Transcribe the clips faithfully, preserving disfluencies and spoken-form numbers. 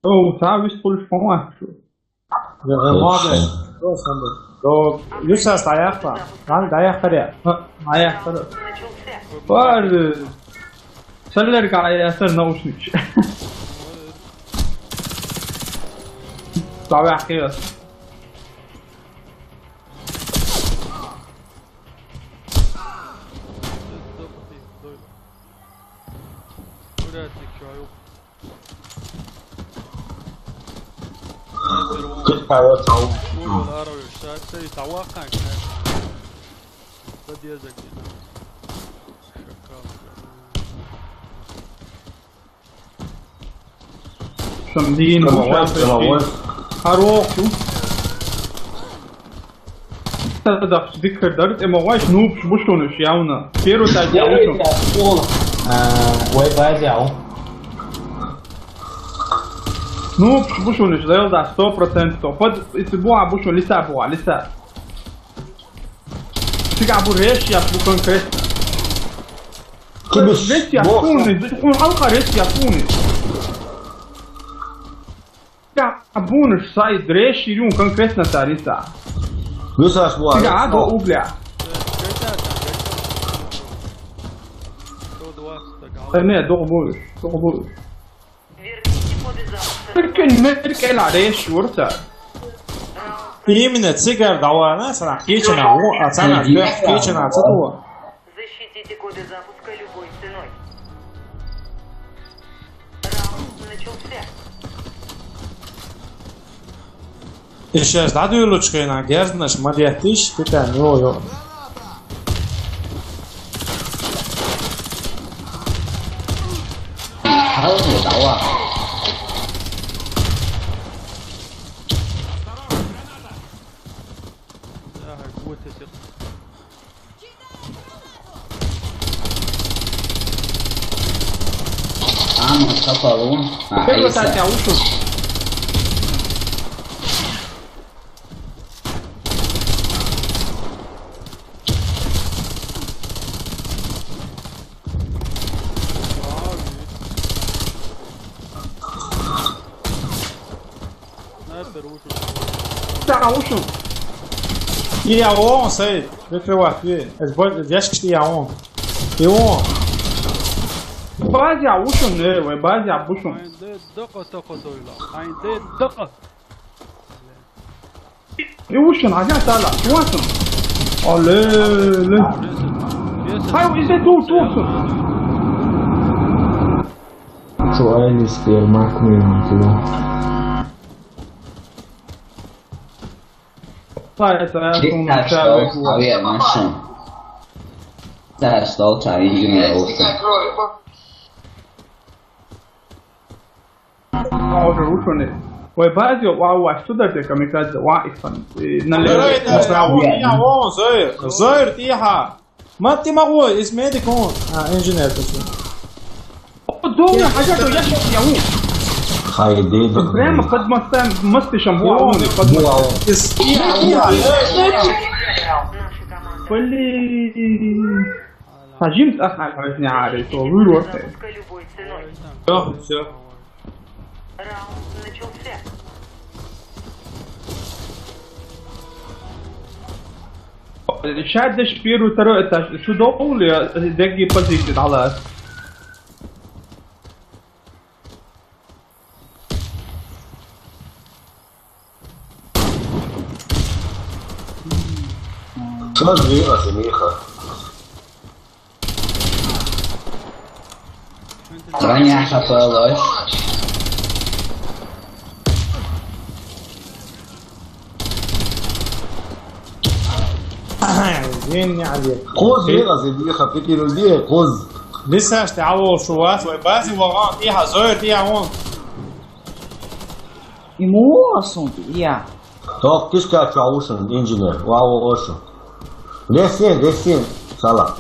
О, цхьа вистхуьлуш ма вац шу. Ё, ё, молодец. Ё, Сандра. Ё, Юсас, дӀаяхха. Ладно, дӀаяххаре. Ха, дӀаяххаре. Вар, э, цаллерга ясар наушник. ДӀавяххийла. Урядник чё, ё? Снайпер вон. Кыдз таьӀар цхьа ву? Вон вала аравеш, са, са, са ваккханг, снайпер. Подъезд гина. Шакал. Шам дийна. Шам бу вай, шам бу вай. Хароху. Тадахча дикар дар, тӀе ма гӀойш, нубаш бу шуна уьш явно. Первый тайт я ву шуна. А, вай базе я ву. Нубаш бу шуна уьш, Зелда, сто процентов. Под, если бу, а бу шуна, лиса бу, а, лиса. Цигахь бу реш яц бу конкретно. Кхибиш реш яц боху. Хьуна, хьуна хьалха реш яц хьуна. Я, бунаш сай, дреши юн конкретно тариса. Юсаш бу, Цига а, а, до угля. Э, не, до буй, до буй. Верните коды запуска. Миркен, миркен а реш вурта. Именно цигара дӀавана, сана кечана, о, а сана кечана, цатуа. Защитите коды запуска любой ценой. Раунд начался. И сейчас дӀадуьйлучу хенахь герзанаш ма деттийша, кхин йо, йо. Хьалхе, дӀаваха. Ама, капало. А, Первый ай, тайт я ву шуна. Снайпер ву шуна. Цара ву шуна. И я вон, сай, прикрывать, ви. Эс бо-, эс яшкаш и я вон. И вон. Базе я ву шуна, э, вай, базе я ву шуна. Хьайн де дакъа тахо дойла. Хьайн де дакъа. И ву шуна, хьажа сала, чу ван шуна. Оле, ле. Хьай, иза ту, ту шуна. Цу айлис дер махкуй ван ту. Хьай, это я шуна, Честно, чавай что ву. Авиа машин. Да, что у тебя, видимо, лучше. Хьо уже ву шуна. Вай базе, ва, ва, что дальше, камикадзе, ва, их сан. Э, налево. Ой, да, направо. Да, вон, я, вон, Зоир, Зоир, тихо. Ма тӀе ма гӀо, иза медик вон. А, инженер тӀе. О, дом, я, хьажа, то я щас я ву. Хайди, да. Прямо под мостом, мостышем, вон, вон, под мостом. Вон. Из-, я, я, я, я. Блин. Хьажимс ахьа хьоьжна гӀари, со вуьйр вархье. Всё, всё. Раунд начался. Ша деш первый, второй этаж. Шу довлу я, дегги позиции дӀалаца. Ша дийна, Миха. Броня хапалась. Вин не Олег. Кхоз вера, Миха, пикируди, кхоз. Лисаш тӀе Ӏаволуш вац, вай базе вагӀан, тӀехьа, Зоя, тӀехьа вон. И муха сунт, я. Тох кишка чу ву шуна инженер, ва ву ошу. Лесен, лесен, сала.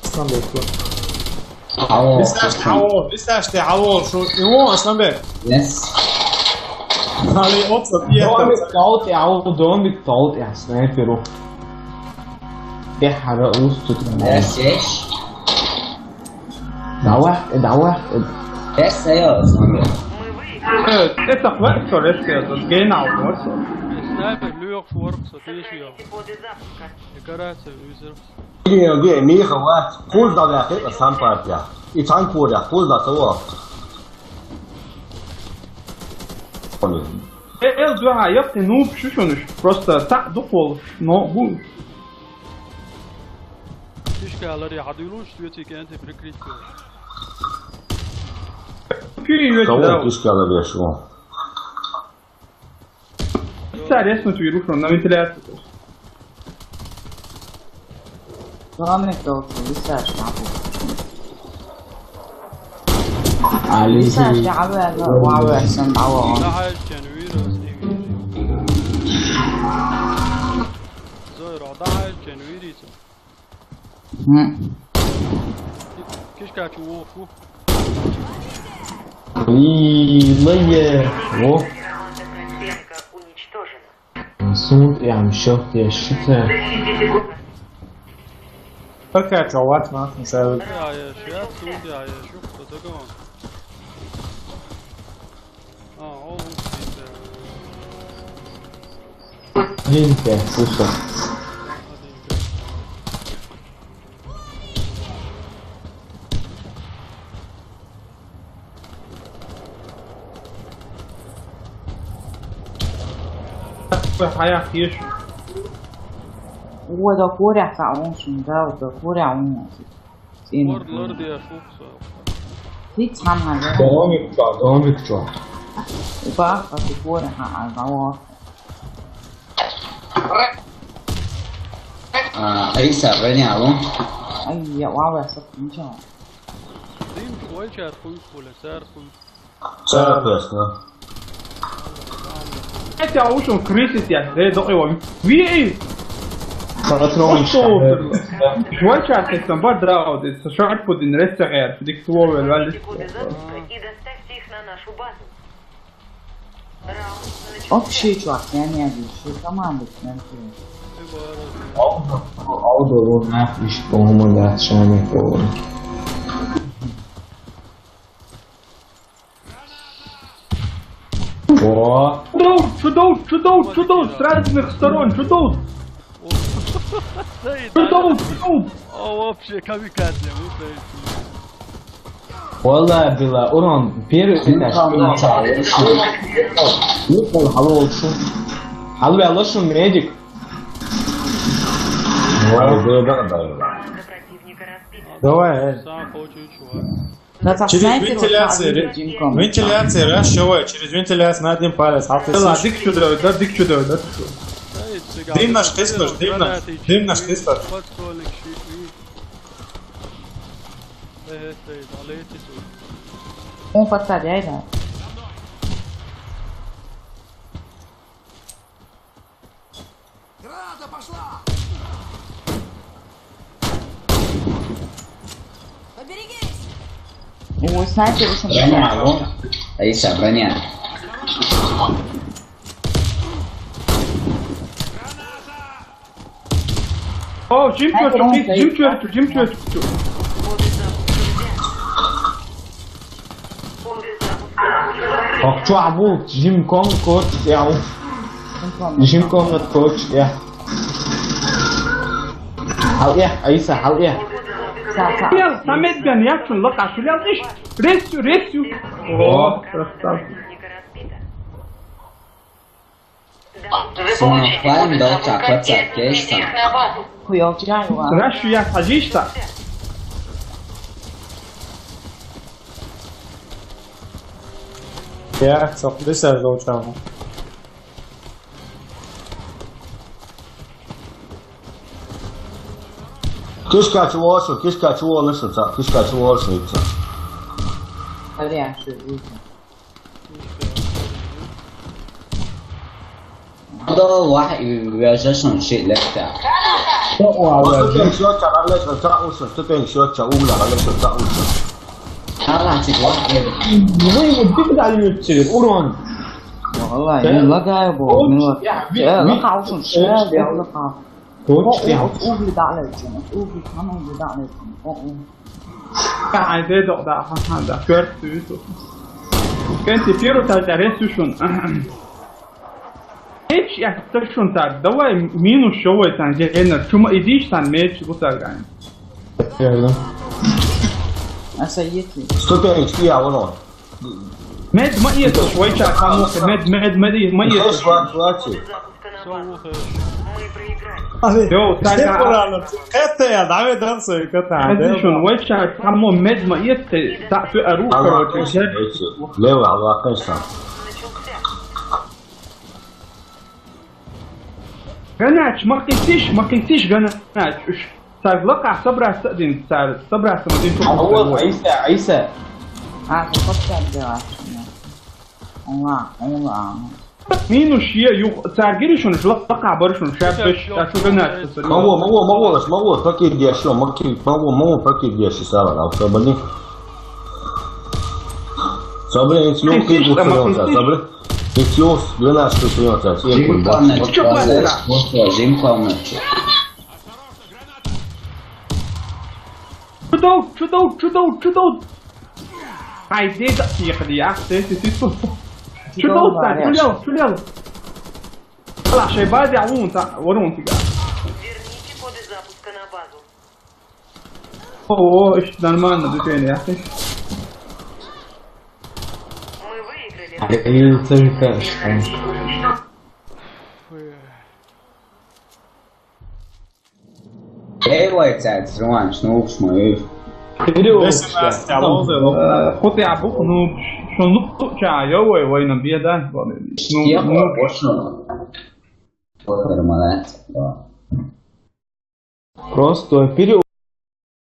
Асланбек, ва. Ало, Аслан. Висаш тӀе Ӏаволуш, и вон, Асланбек. Yes. Али, опа, пьер. Домик тӀе Ӏаву, домик тӀе Ӏаву, снайперу. ТӀехьара усту. Yes, yes. Давай, давай. Yes, sir. Э, это хватит, что ли, это гейнал, вот. Снайпер, Лёх, Форкс, вот видишь её. Декорация, визор. Ге, ге, миха ва, кулда ва хе, сампартия. И танк поря, кулда того. Э, эл дуа, ёпты, ну, шушуныш. Просто так духол, но бу. Фишка алар я хадуйлуш, что тебе кенте прикрыть. Кири Кого да. Кишка ловишь, о? Интересно, ты вирус на вентиляцию. Главное, кто лучше, висаешь, нахуй. Алиса. Висаешь, я говорю, вау, я сам, вау. Daha üç canı bir. Zoyro, daha üç canı bir. Hı. Кишка чувоку. И лые. О, сунт я мшок я шитя. Пока, чё, вот, нахуй, сразу. Ya ya, şey yap, soğuk ya ya, şu fotoğrafı. Ha, o bu işte. Блин, ты, слушай. Hadi yürü. Хаяа еш. Уа, да коря са он шин, да, да коря он. Син. Lord, Lord ya, çok sağ ol. Ти цхам хаа. Домик чё, домик чё. Уба, а ти коря хаа, а, да. А, Алиса, броня, алло. Ай, я, вау, я сап ничего. Değil mi? Şu ölçer kuyu kule, ser kuyu. Царапешка. Это уж он крысит я, э, да его. Ви! Патрончик. Что? Жвачка, это там, бар, да, вот, это шаг под инресте, я, дик слово, валис. Секунды запуска и доставьте их на нашу базу. Раунд начался. Вообще, чувак, я не обещаю команду, прям ты. Алды, алды, о, нахуй, ещё, по-моему, да, шамик, по-моему. О, Чудоут, чудоут, чудоут, чудоут, с разных сторон, чудоут, Sayın. чудоут, чудоут. O вообще kamikaze bu sayın. валла, была, урон, первый этаж. Ну, халал, шо? Халал, шо, медик. Команда противника разбита. Давай, э. Sağ koçu şu var. Да, так Через снайпер вентиляцию, вот ре- Джимком. Вентиляция, раз, чего? Через вентиляцию на один палец. Алты Да, сиш. Дик сюда, да, Дик сюда, да. Дым наш кислый, дым наш, дым наш кислый. Evet, evet, aleti su. Он подставляй, да. Граната пошла! О, снайпер еще Броня, алло. Алиса, броня. О, Джим чё, Джим чё, Джим чё. Ох, чё, абу, Джим Ком, кот, я, у. Джим Ком, кот, я. Хал, я, Алиса, хал, я. Шүлэл, Самедбен, яг шүн лъ га, шүлэл иш. Ресю, ресю. О, красавчик. Сона файн дал чаква чакеш са. Хуёвча, Рашу я сажишь-то. Я, сохлиса, долчам. Кишка чего лошадь, кишка чего лошадь, кишка чего лошадь. Варианты. Ado wax iigaasha shan shay lagta. Слушай, счётчик, а лучше так уж, что ты счётчик, умно, а лучше так уж. Hala tik wax. Ну и вот ты куда идёшь, урон. Валлай, не лагаю, бо, не лаг. Э, лаг алсын, шел, я лаг ал. Koč, jā. Ugri dālēčin, ugri, man ugri dālēčin. O, o. Kā, ai, dedo, da, ha, ha, da, kör, tu, tu. Kenti, piru tā, tā, resušun. Eč, ja, tā šun tā, davai minus šovai tā, ja, ena, čuma idiš tā, meč, gutārgāin. Jā, jā. Asa ieti. Stupēniks, jā, ono. Med, ma iet, švajčā, kā mūsu, med, med, med, ma iet. Sos, vāc, vāci. Abi. Jo, tā kā. Šteporāna, katē, jā, dāvē dansai, katā. Med, šun, švajčā, kā mū, med, ma iet, tā, tu, ar, Alvā, karoči, es, es, Leo, alvā, kas tā. Ganāč, makītiš, makītiš, ganāč. Sar laka sabra sadin, sar sabra sadin. Alo, Aisa, Aisa. Ā, tu pats atbildēsi. Olā, olā. Minus šie, ju, sar girišun, laka baršun, šā beš, tā šū ganāč. Mavo, mavo, mavo, es mavo, pakīdies, jo, makī-, mavo, mavo, pakīdies, es ārā, sabani. Sabri, es jau kīdu, sabri. Sabri. Es jau ganāč, tu sajaucās, iekun, Zimklāneču, Zimklāneču. Čudo, čudo, čudo, čudo. Ai, deda, iekadī, jā, te, te, te, tu. Čudo, tā, čudo, čudo. Alā, šai bāzi, jā, un tā, varun tikā. Верните коды запуска на базу. О, о, ещё нормально, движение, я слышу. Мы выиграли. Ai, tas ir karš, karš. Ej, lai cēts, Rolands, nūkšmu, ir. Перевод. Ā, ko te abu, nu, šo, nu, čā, jau, vai, vai, na, biedāi, labi. Nu, jā, nu, pošo. Nормально, jā. Просто перевод.